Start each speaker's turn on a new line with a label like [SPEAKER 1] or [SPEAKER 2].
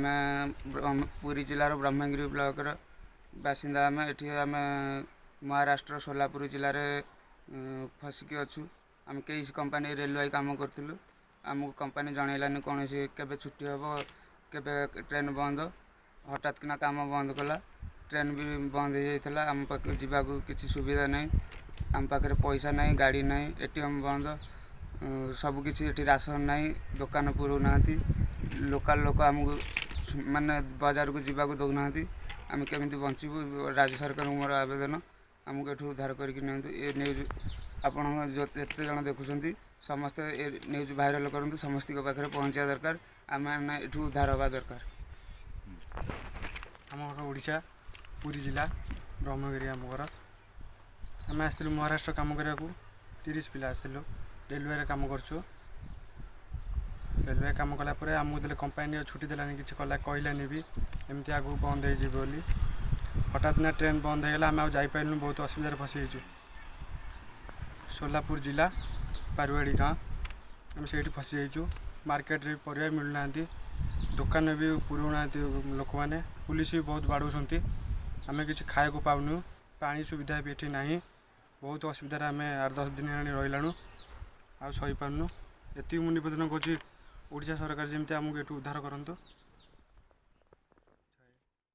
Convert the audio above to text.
[SPEAKER 1] ଆମେ ପୁରୀ ଜିଲ୍ଲାର ବ୍ରହ୍ମଗିରି ବ୍ଲକର ବାସିନ୍ଦା। ଆମେ ଏଠି ଆମେ ମହାରାଷ୍ଟ୍ର ସୋଲାପୁର ଜିଲ୍ଲାରେ ଫସିକି ଅଛୁ। ଆମେ କେଇସି କମ୍ପାନୀ ରେଲୱାଇ କାମ କରୁଥିଲୁ। ଆମକୁ କମ୍ପାନୀ ଜଣାଇଲାନି କୌଣସି କେବେ ଛୁଟି ହେବ, କେବେ ଟ୍ରେନ୍ ବନ୍ଦ। ହଠାତ୍ କିନା କାମ ବନ୍ଦ କଲା, ଟ୍ରେନ୍ ବି ବନ୍ଦ ହେଇଯାଇଥିଲା। ଆମ ପାଖକୁ ଯିବାକୁ କିଛି ସୁବିଧା ନାହିଁ। ଆମ ପାଖରେ ପଇସା ନାହିଁ, ଗାଡ଼ି ନାହିଁ, ATM ବନ୍ଦ, ସବୁକିଛି। ଏଠି ରାସନ ନାହିଁ, ଦୋକାନ ପୁରଉନାହାନ୍ତି। ଲୋକାଲ ଲୋକ ଆମକୁ ମାନେ ବଜାରକୁ ଯିବାକୁ ଦେଉନାହାନ୍ତି। ଆମେ କେମିତି ବଞ୍ଚିବୁ? ରାଜ୍ୟ ସରକାରଙ୍କୁ ମୋର ଆବେଦନ, ଆମକୁ ଏଠୁ ଉଦ୍ଧାର କରିକି ନିଅନ୍ତୁ। ଏ ନ୍ୟୁଜ୍ ଆପଣ ଯେତେ ଜଣ ଦେଖୁଛନ୍ତି, ସମସ୍ତେ ଏ ନ୍ୟୁଜ୍ ଭାଇରାଲ୍ କରନ୍ତୁ। ସମସ୍ତଙ୍କ ପାଖରେ ପହଞ୍ଚିବା ଦରକାର। ଆମେ ଏଠୁ ଉଦ୍ଧାର ହେବା ଦରକାର।
[SPEAKER 2] ଆମ ଘର ଓଡ଼ିଶା, ପୁରୀ ଜିଲ୍ଲା ବ୍ରହ୍ମଗିରି ଆମ ଘର। ଆମେ ଆସିଥିଲୁ ମହାରାଷ୍ଟ୍ର କାମ କରିବାକୁ। 30 ପିଲା ଆସିଥିଲୁ। ରେଲୱେରେ କାମ କରୁଛୁ। ରେଲୱେ କାମ କଲା ପରେ ଆମକୁ ଦେଲେ କମ୍ପାନୀ ଛୁଟି ଦେଲାନି, କିଛି କଲା କହିଲାନି ବି ଏମିତି ଆଗକୁ ବନ୍ଦ ହେଇଯିବ ବୋଲି। ହଠାତ୍ ନା ଟ୍ରେନ୍ ବନ୍ଦ ହେଇଗଲା, ଆମେ ଆଉ ଯାଇପାରିଲୁନି। ବହୁତ ଅସୁବିଧାରେ ଫସିଯାଇଛୁ। ସୋଲାପୁର ଜିଲ୍ଲା ପାରୁଆଡ଼ି ଗାଁ, ଆମେ ସେଇଠି ଫସିଯାଇଛୁ। ମାର୍କେଟରେ ବି ପରିବା ମିଳୁନାହାନ୍ତି, ଦୋକାନରେ ବି ପୁରଉନାହାନ୍ତି ଲୋକମାନେ। ପୁଲିସ ବି ବହୁତ ବାଡ଼ଉଛନ୍ତି। ଆମେ କିଛି ଖାଇବାକୁ ପାଉନୁ, ପାଣି ସୁବିଧା ବି ଏଠି ନାହିଁ। ବହୁତ ଅସୁବିଧାରେ ଆମେ 8 10 ଦିନ ହେଲାଣି ରହିଲାଣୁ, ଆଉ ସହିପାରୁନୁ। ଏତିକି ମୁଁ ନିବେଦନ କରୁଛି, ଓଡ଼ିଶା ସରକାର ଯେମିତି ଆମକୁ ଏଠୁ ଉଦ୍ଧାର କରନ୍ତୁ।